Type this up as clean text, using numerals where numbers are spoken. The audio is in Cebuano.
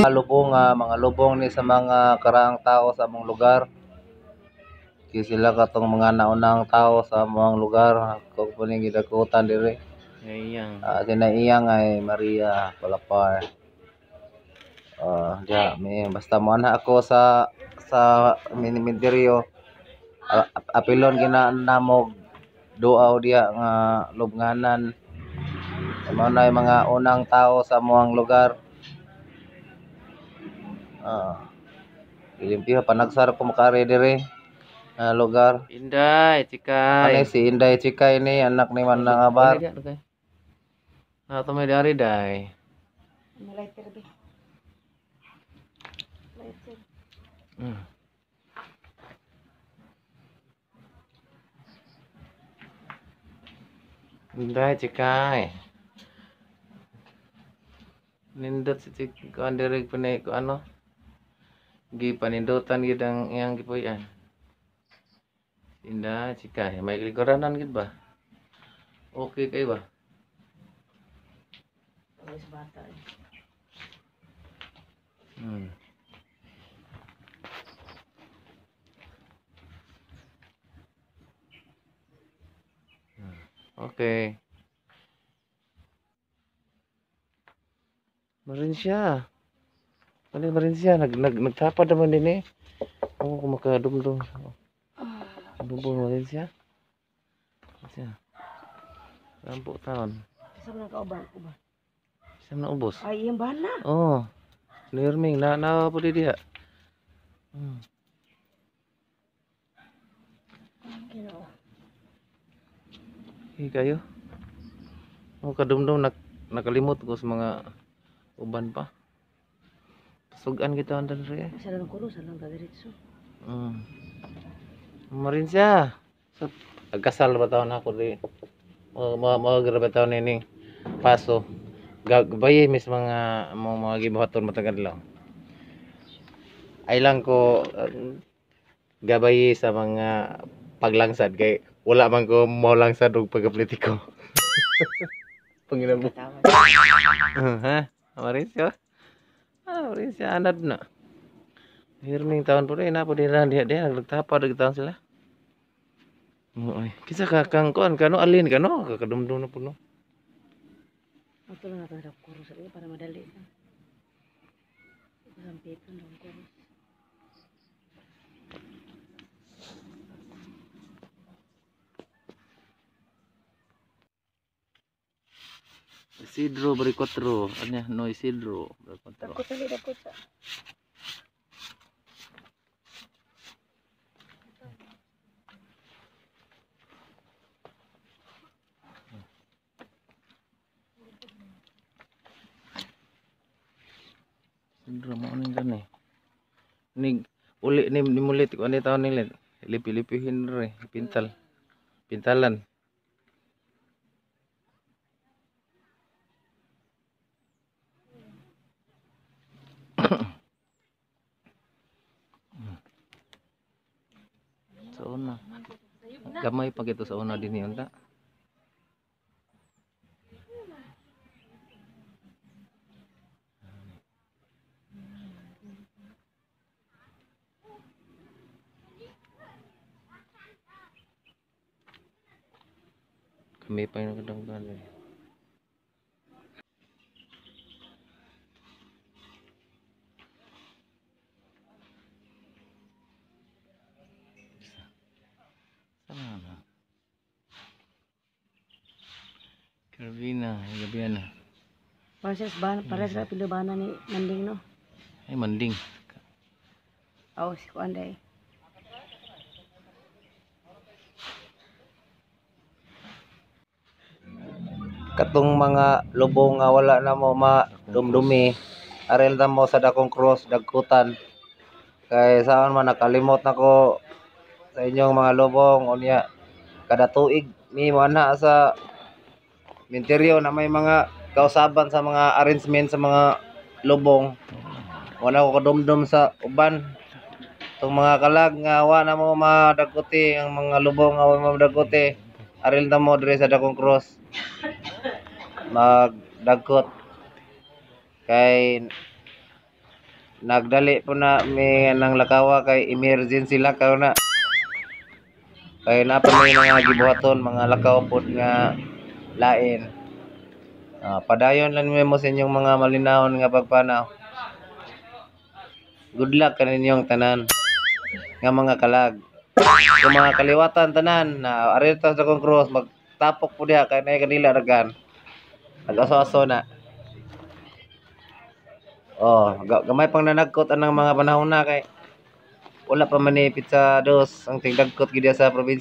Lubong nga mga lubong ni sa mga karaang tao sa among lugar. Kay sila katong mga naunang tao sa among lugar kung puning gidakutan diri. Iyang. Sina iyang ay Maria Palapar. Diha mi basta moanha ako sa sementeryo, apilon gina namog duaw diha nga lubnganan. Mao na mga unang tao sa among lugar. Gilimpyo panagsar ko makaari diri nga lugar. Inday, Ani Chikay. si Inday Chikay ni anak ni Manang Abar. Na to may dari day. Lighter be. Lighter. Inday, Chikay. Nindot si Chik kuan diri pinay ko ano. Gipanindutan gid ang iyang gipuy-an. Inday, Chikay, may lingkuranan gid ba? Okay kay ba? Sa bata eh. Okay. Marin siya. Ano marin siya? Nag nag nagtapad naman din eh. Oo, kung makadumdum. Bubong marin siya. Siya. 10 taon. Sa mga kauban, uban. Siya na ubos. Ay, iyang bana. Oh. Nirming na na po di diha. Ginoo. Hey, kayo. Oh, kadumdum nakalimot ko sa mga uban pa. Sugan kita ang dali eh. Sa lang kuro, sa lang diretso. Marin siya. So, agkasal ba taon ako di? Mo ba taon ini paso. Gabaye mis mga gibuhaton matag adlaw. Ay lang ko gabaye sa mga paglangsad kay wala man ko molangsad og pagkapolitiko. Panginabo. Ha? Marin siya. Ah, marin siya anad na. Hirming taon po rin, na po din lang diha diha nagtapad og taon sila. Oo, ay. Kisa ka kang kuan kano alin kano kakadumdum na po no. Ato lang nato sa kuro sa para madali. Sampiton lang kuro. Isidro Baricotro. Ano no Isidro Baricotro. Dagko sa dagko sa. Isidro mo ning kani. Ni uli ni nimulit ko ani taon nilit. Lipi-lipihin re pintal. Pintalan. Sa una. Gamay pa gito sa una din yun ta. Kami pa yung nagdanggan eh. Sana na. Carvina, gabi na. Parehas ba, parehas ra pilo bana ni Manding no. Ay, manding. Aw si kuan day. Katong mga lubong nga wala na mo madumdumi, arel na mo sa dakong cross dagkutan. Kay saan man nakalimot nako sa inyong mga lubong unya kada tuig mi moana sa minteryo na may mga kausaban sa mga arrangement sa mga lubong. Wala ko kadumdum sa uban. Itong mga kalag nga wa na mo madagkuti ang mga lubong nga wa mo madagkuti, aril na mo diri sa dakong cross. Magdagkot kay Nagdali po na mi ng lakawa kay emergency lakaw na. Kay naa pa may mga gibuhaton, mga lakaw pod nga lain. Padayon lang mo sa inyong mga malinahon nga pagpanaw. Good luck kaninyong tanan nga mga kalag. Kung mga kaliwatan tanan na ari ta sa akong cross, magtapok po diha kay naay kanila daghan. Nag-aso-aso na. Oh, gamay pang nanagkot anang mga panahon na kay wala pa man ni petsa dos ang tigdagkot gid sa probinsya.